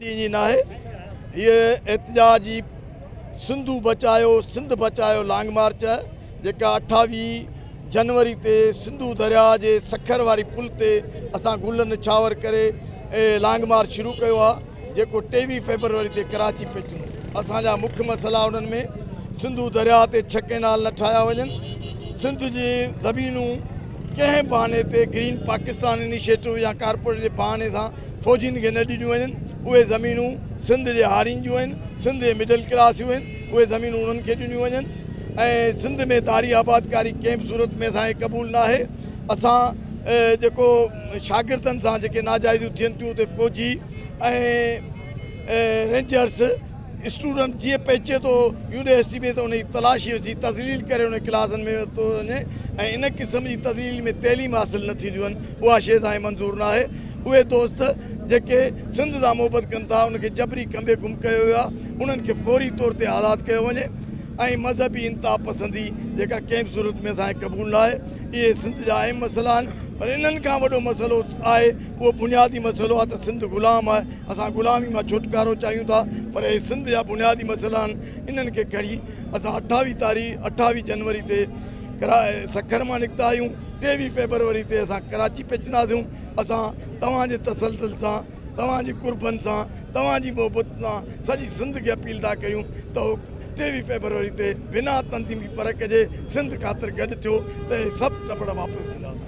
ڏينهن جي ناهي، هيء احتجاجي سنڌو بچايو سنڌ بچايو لانگ مارچ جيڪا 28 جنوري تي سنڌو درياء جي سکر واري پل تي اسان گل نڇاور ڪري لانگ مارچ شروع ڪيو آهي، جيڪو 23 فيبروري تي ڪراچي پهچندو. اسان جا مک مسئلا انهن ۾ سنڌو درياء تي 6 ڪئنال نه ٺاهيا وڃن، سنڌ جي زمينون ڪنهن بهاني تي گرين پاڪستان انيشيٽو يا ڪارپوريٽ جي بهاني سان فوجين کي نه ڏنيون وڃن، اهي زمينون سنڌ جي هارين جون آهن، سنڌ جي مڊل ڪلاس جون آهن، اهي زمينون انهن کي ڏنيون وڃن ۽ سنڌ ۾ ڌاري آبادڪاري ڪنهن به صورت ۾ اسان کي قبول ناهي. اسان جيڪو شاگردن سان جيڪي ناجائزيون ٿين ٿيون اتي فوجي ۽ رينجرس اسٽوڊنٽ جيئن پهچي ٿو يونيورسٽي ۾ ته ان جي تلاشي وٺي تذليل ڪري ان ڪلاسن ۾ ورتو وڃي ۽ ان قسم جي تذليل ۾ تعليم حاصل نه ٿينديون آهن، اها شيء اسان کي منظور ناهي. اهي دوست جيڪي سنڌ سان محبت ڪن ٿا ان کي جبري کنڀي گم ڪيو ويو آهي، انهن کي فوري طور تي آزاد ڪيو وڃي ۽ مذهبي انتها پسندي جيڪا ڪنهن به صورت ۾ اسان کي قبول ناهي. اهي سنڌ جا اهم مسئلا آهن، پر انهن کان وڏو مسئلو آهي اهو بنيادي مسئلو آهي ته سنڌ غلام آهي، اسان غلامي مان ڇوٽڪارو چاهيون ٿا، پر اهي سنڌ جا بنيادي مسئلا آهن، انهن کي کڻي اسان 28 تاريخ 28 جنوري تي سکر مان نڪتا آهيون، 23 فيبروري تي اسان ڪراچي پهچنداسون. اسان توهان جي تسلسل سان، توهان جي قربن سان، توهان جي محبت سان سڄي سنڌ کي اپيل ٿا ڪريون ته هو 23 فيبروري تي بنا تنظيمي فرق جي سنڌ خاطر گڏ ٿيو ته اهي سڀ ٽپڙ واپس ڏينداسين.